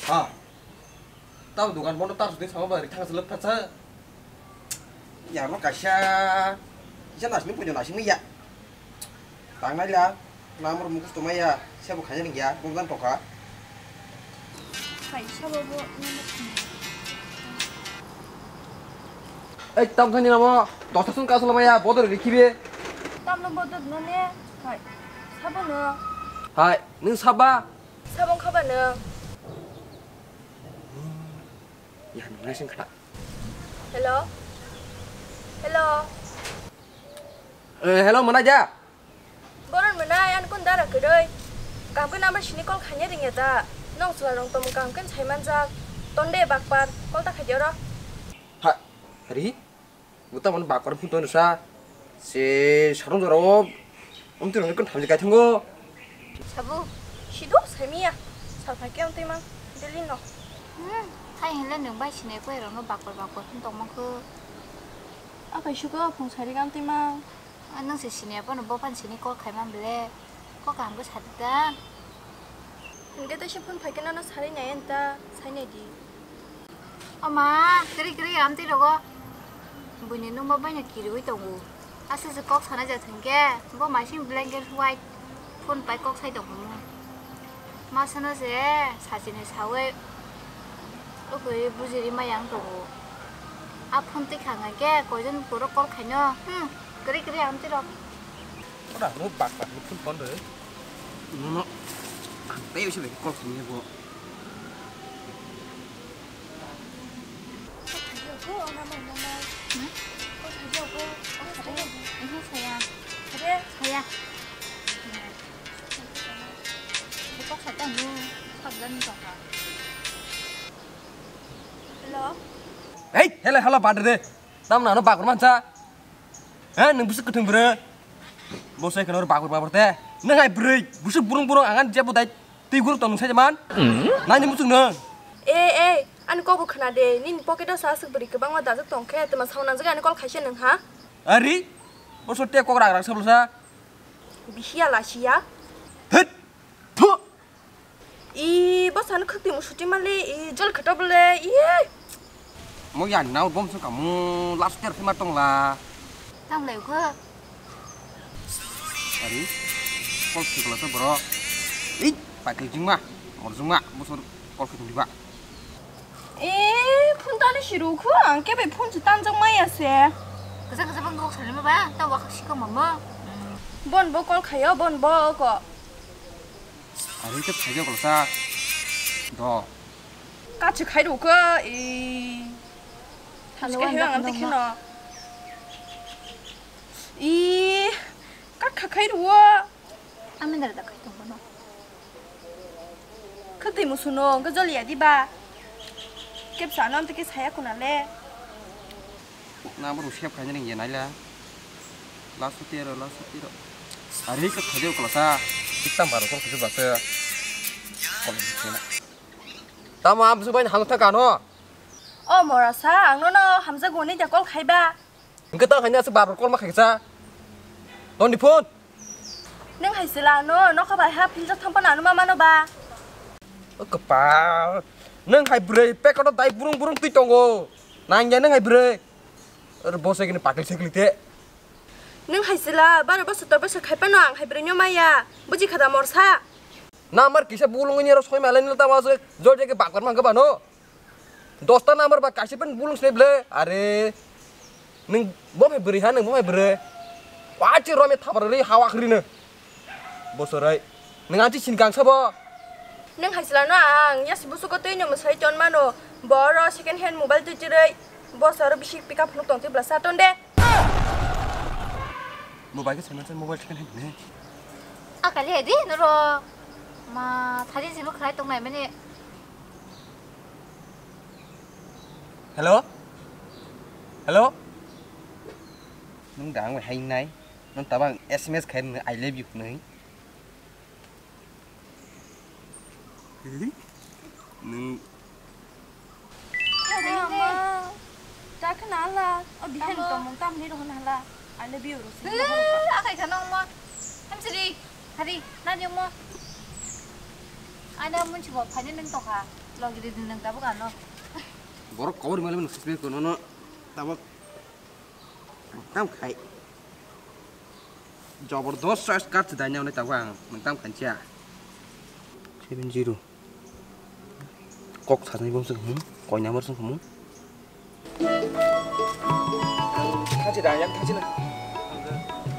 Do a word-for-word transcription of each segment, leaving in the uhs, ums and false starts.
Ha. Tamo dukan bondo tar suding sama bari thang selep thang sa. Ya no kaisa. Isa nasni pujo nasni ya. Tangnai la, namar mukus toma ya, sebo khanya ning ya, bumdan toka. Hai, sabo bo, namar khanya. Ei, tam thani namo, dosta sun kaso lama ya, bodor rikhibe. Tam no bodor no ne, hai, sabo no. Hai, nung saba? Sabo khaba no. Ya, nung nai sing khata. Hello? Hello? Eh, hello, mana ja? Boron mwnai, ani kun dara kwrwi. Kaham khe number sini call khaina ringya ta. Nong chwla rong tong kaham khe sai manjak. Tonde bakpar, call ta khaidi oro. Ha, ri? Buta mani bakpar phun tonsa. Se sarong jorao. Umti rong kun thamji kai thango. Sabu, sido sai miya. Sal phai khe umti mang. Delhi no. Hmm, hai hinle nung bai sinai koi rong no bakpar bakpar phun tong mang kho. Akai suka phung sari kam ti mang. Ah, nung se sini apa no bopan sini call khai man bele. Ko kaham ko sadi ta. Hingke to se phone phai khe nono sari nai enta, sai nai di. O ma, kri kri amti rogo. Buini nungma baino kiriwi tongo. Asa se kok sana ja thangke, bo masing blanket white phone pai kok sai tongo. Masano se sachini sawi ukui bujiri mayang tongo. A phone twi khangkhe koijon borok call khaino. Hmm, kwrwi kwrwi ang twi rok. Ora no bak bak ni phone ton rwi. Nono ang tei usi bai call khaini bo. Saya. Saya. Buka kata nu, sabdan tongkha. Hello? Hei, hello, hello, bandar de. Tam na no bakur mansa. He, nung busuk kutung bro. Bo sai kono bakur bakur te. Nung hai broi, busuk burung burung angan je budai. Twi guru tong nung sai man. Nai ni musuk nung. Eh, eh, ani kok bo khna de. Nini pocket o sa asuk bri kwbangma dajak tongkhe, tama sauna jagwi ani call khaisa nung ha? Ari, bo so te kok rak rak sa bwsa. Bihiya lasiya. Hit! Thu! I, bwsano khwtwi musuti mali, i, jol khato bole, i. Mo ya nau bom sung kamu last year phima tong la. Tang lai kho. Ari, kol sikla to bro. I, pakai jingma, mor jingma, bosor kol khwtwi ba. Eh, phone tani si rukhu, ang khe bai phone se tanjak maya se. Kasa kasa bang kok salima ba, ta wak siko mama. Bon bo call khayo, bon bo ko. Ari khe phaijak kolsa. Do. Kachi khai rukhu, eh. Hello, Kachi khai ang rukhu, ang kheno. Eh, kat kha khai rukhu. Ami dara da khai tong bono. Khwtwi musuno, hwnkhe joliya diba? Kebsa ano amtwi khe saya khuna le. Na bono sep khaina ringya naila. Last tiro, last tiro. Ari khe khajo kolsa. Kitam baro kol kisa basa. Kol kisa. Tamo amsu bai hamsa kano. O morasa, ang nono hamsa goni ja kol khaiba. Hwnkhe tang haino aswk bar bar call ma khaikha. Toni phone. Nwng hai sila no, nokha bai ha philjak thang phano ano ma mano ba. O kwpal. Nwng hai bwrwi packet o dai burung burung twi tongo. Nangya nwng hai bwrwi. Oro bosai kini pakli sekli te. Nwng hai sila, baro bosor tor bosor khai phano ang hai bwrwi no maya. Buji kha da morsa. Na mar kisa bulung ni ro soi malai ni tamo aswk. Jor jage bakor mangka bano. Dosta number ba kaisa pen bulung sinai ble. Are. Nwng bo phai bwrwi ha, nwng bo phai bwrwi. Wachi rome thabar ri hawa khri no. Bosorai. Nwng achi sin kang sabo. Nwng hai sila no ang yasi busuko twi no mwsai ton mano. Bo ro second hand mobile twi chirwi. Bo saro bisi pick up nuk tong twi bla sa ton de. Mobile ke second hand mobile second hand ne. Akali edi noro. Ma thari silo khrai tong nai mani. Hello? Hello? Nwng da ang bai hai nai? Nwng tabang S M S khai rwng I love you hwnwi. Hi? Nwng. Ama. Da khna la. O bihan tongmung tamni rohon hala. I love you, Rosi. Akai khana omo. Hamsiri. Hari. Nani omo. Ana munchi bo phani nwng tokha. Logiri din nang tabuk ano. Borok kobor mali mani sisme kono no tabuk tam khai. Jabardast choice card se daina onai tabuk ang nang tam khancha. Seven zero. Kok sajani bom sung, hmm? Koi number sung kamu? Thachi da, yang thachi na.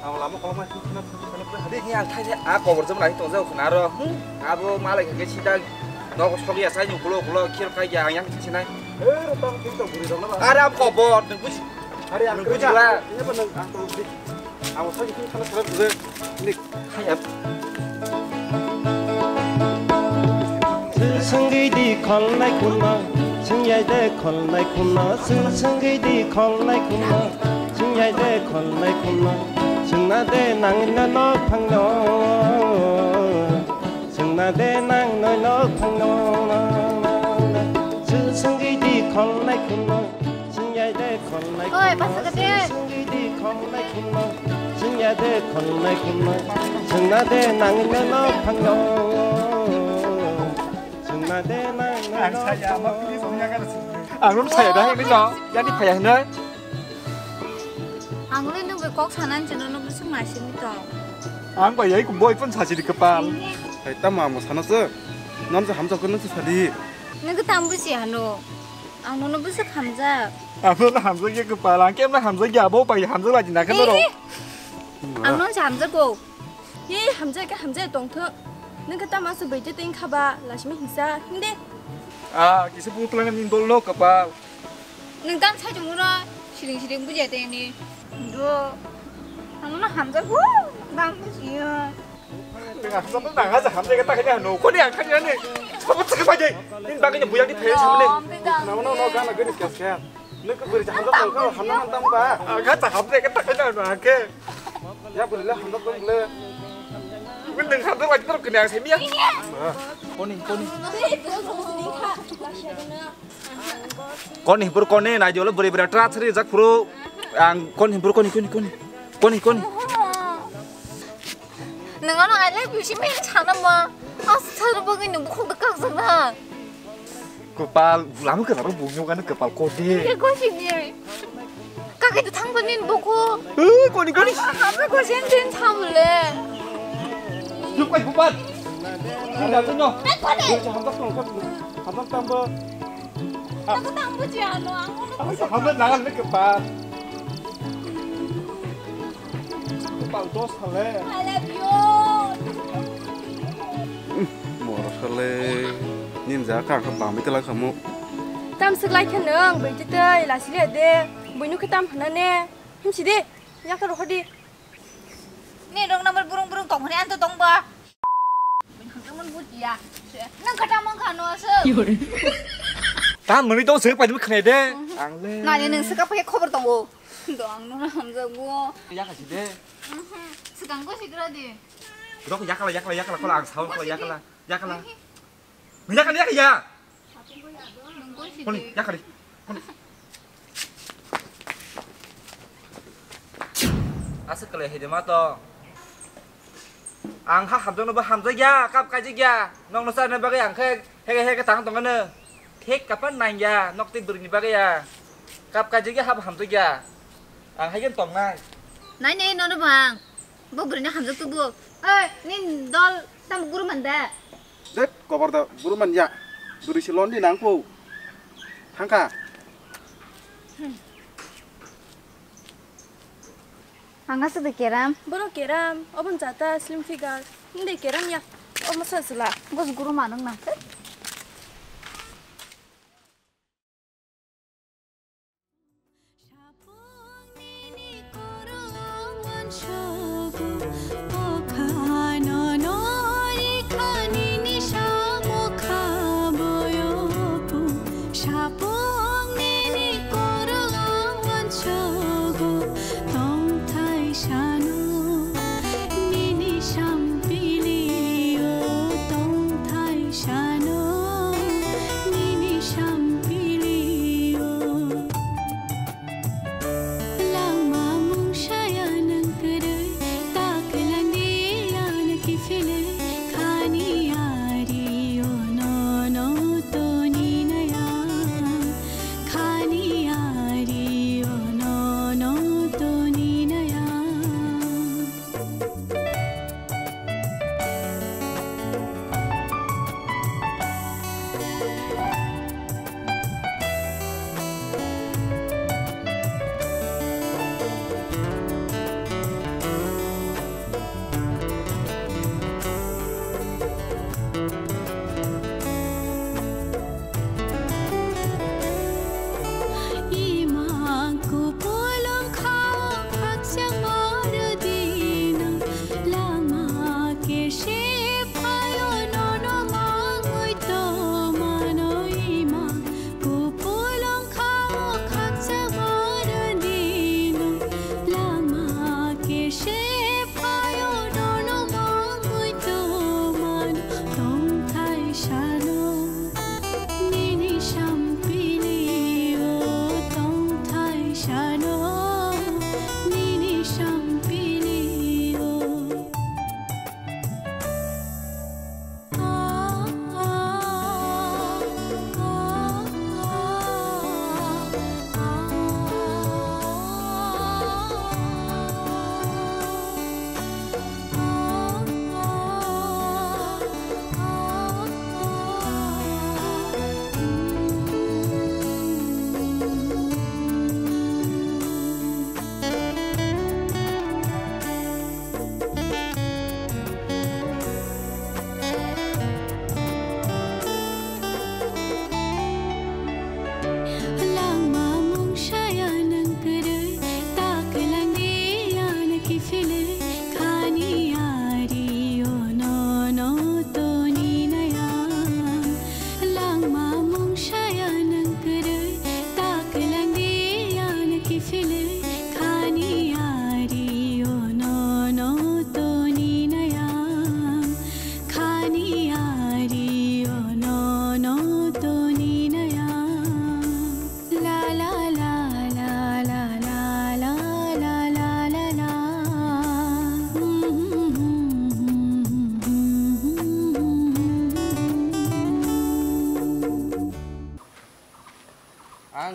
Ang lama koloma khna khna khna hadi ni ang thachi a kobor jom lai tong jao khna ro. Hmm? Abo malai khe sida nogo sogi asai ni kulo kulo khir kai ya ang yang thachi nai. Eh, ro tang tin tong guri dong na ba. Are am kobor nung buji. Are ang nung buji ba. Ini ba nung ang tong di. Ang sogi khna khna khna khna. Nik. Hai ya. Sengwi di kholnai khumno, sengya de kholnai khumno, sengwi di kholnai khumno, sengya de kholnai khumno, sengna de nang no no phangno, sengna de nang no no phangno, sengwi di kholnai khumno. Oi, pasaka de. Ang saya, ma, please, ang yakan. Ang rum saya dah ini no. Jadi payah no. Ang le nung kok sanan chino nung sung nasi ni to. Ang ba yai kumbo ipun sachi di kepal. Hai tamo amo sana se. Nam se hamsa kono se sadi. Nung tam busi hano. Ang nono bwswk hamjak. Ang nono hamjak ya kwpal, ang kemla hamjak ya, abo bai hamjak lai di na khe norok. Eh! Ang nono hamjak go. He hamjak khe hamjak tong thung. Nung khe tamo aswk bai tei tei wngkha ba, lasima hingsa, hing de. Ah, kisa buklang ni dol no kwpal. Nung tam sai tong ro, siring siring bujai tei ni. Do. Ang nono hamjak go, bang bujiya. Nang hamjak nang hamjak ta kanya no. Koni ang kanya ni. Sabo tsaka pai dai. Nin bagini buyak di phe samne. No, no, no, gana gani kas kas. Nang ko beri hamjak nang ko hamna man tam ba. Aga ta hamjak ta kanya no ake. Ya beri le hamjak dong le. Nang hamjak lagi terus kena saya miya. Koni, koni. Koni hibur koni nai jolo beri beri tra seri jak phuru. Ang koni hibur koni, koni, koni. Koni, koni. Nang ano I love you si men sana ma. Asa sana bagwi nang bukhuk da kak sana. Kwpal, lama kwpal, bungyo gana kwpal kode. Ye koi si ni. Kake tu thang panin boko. Eh, koni, koni. Hamna ko sen sen thamle. Yuk, koi, bupat. Ni da tu no. Eh, kode. Hamna tong, hamna tong, hamna tong. Nang tang buji ano, ang ono. Ang sa hamna nangan ni kwpal. Kwpal dos hale. I love you. Moro sale. Nim ja ka ka bamai tela khamu. Tam sik lai khe nang, bai tei tei, lasi le de. Buinu khe tam hana ne. Himsi de. Yakar hodi. Ni rok number burung burung tong hwnwi anto tong ba. Nang kata mang kha no aswk. Ta mwnwi tong sek pai khne de. Ang le. Nani nang seka pai khobor tongo. Do ang no hamjago. Ya kha si de. Swkang go sigra de. Rok yakala yakala yakala kola ang saun kola yakala yakala. Yakala yakala ya. Koni, yakari. Koni. Aswk kwlai hai de ma to. Ang ha hamjakno bo hamjakya, kap kaijakya. Nokno charwna bagwi ang khe hege hege tang tongano. Thik kapan nangya, nok tei bwrwini bagwi ya. Kap kaijakya, habo hamjakya. Ang hai khe tongnai. Nai nai nono bang. Bo bwrwini hamjak tubu. Oi, nini dol tamo guru man da? Det, koborda buru manya. Bwrwi se lon di nang po. Thangkha. Ang aswk de keram. Borok keram, obon jata slim figure. Hindi keram ya. Omo sa sila. Bos guru manang nang. Sapung nini koro ang mansogo, o khano nori kha nini samung kha boyoku. Sapung nini koro ang mansogo, tongthai sano nini sampili o tongthai sano.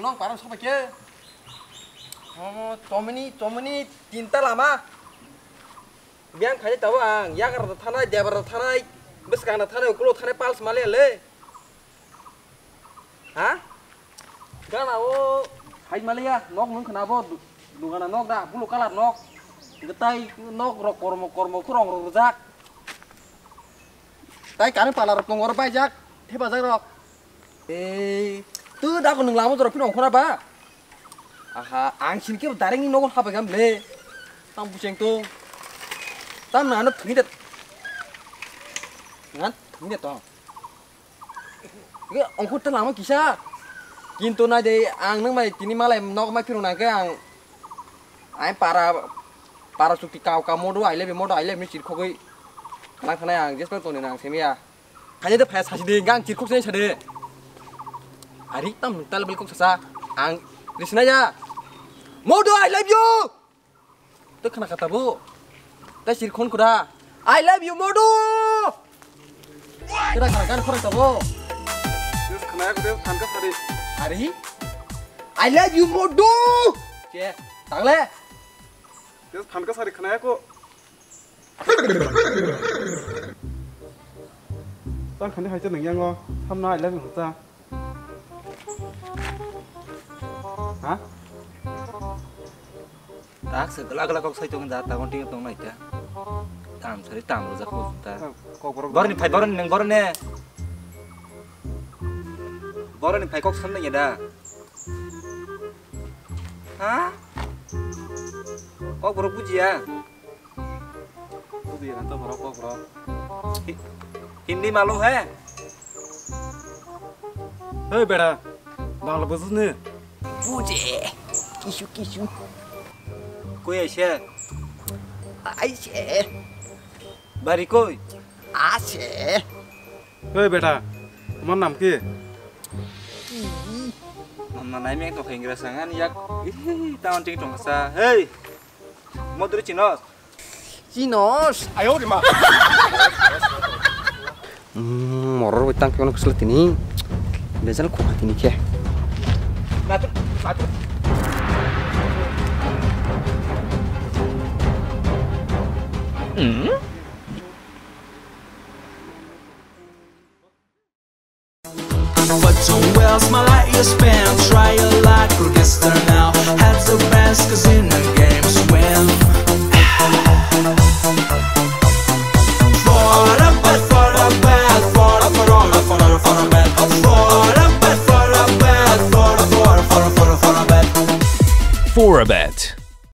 Nong parang sobai khe. Omo, tomini, tomini tinta lama. Biyang khaide tabo ang, yagra da thanai, debra da thanai, bwskang da thanai, ukulo thanai pals male le. Ha? Gana o hai maliya, nok nung khna bo, du-, dugana nok da, blue color nok. Gtai nok rok kormo, kormo khurong rok rwjak. Tai kani pala rok tongo oro baijak, thepajak rok. Ei, tu da ko nung lama jora phino ongkhora ba? Aha, ang sini ke direct ni nogo habai gam le. Tam bucheng to. Tam na no thungni de. Ngan thungni de to. Ge ongkhor ta lama kisa. Kintu nai de ang nang mai tini malai nok mai phirung nang ke ang. Ai para, para chukti kau kau modo I love you, modo I love you ni chirkhogwi. Nang thanai ang jespa toni nang semia. Khaide phaya sasi de, gang chirkhok se sade. Ari tam tal bel kok sasa. Ang risna ya. Modo I love you. To khana kata bo. Ta sir khon kura. I love you, Modu! Kira khana gan khorang tabo. Yes, khana yak, yes, phan ka sari. Ari? I love you, Modu! Che, tangle? Yes, phan ka sari khana yak ko. Tang khani hai cha nang yango. Hamna I love you cha. Ha? Tak se gela gela kok sai tong da, ta kon ting tong nai ta. Tam sari tam ro jak ko ta. Kok borok. Borni phai borni nang borne. Borni phai kok san nai da. Ha? Kok borok bujiya. Bujiya to borok kok borok. Hi-, Hindi malum hai? Hey bera, Bangla bujhni? Buje, kisu kisu. Koi aise? Aise. Bari koi? Ase. Hey beta, tomar nam ki? Ki? Mama nai mek to khengra sangan yak. Ih, taon ting tong sa. Hey. Modri chinos? Chinos. Ayo de ma. Hmm, moror bai tang khe ono khosla tini. Bezal khokha tini khe. Natur, natur. Hmm? But don't waste my life you spend. Try a lot, progress there now. Have the best, 'cause in the games win. For a bet, for a bet, for a, for a, for a, for a bet. For a bet, for a bet, for a, for a, for a, for a, for a bet. For a bet.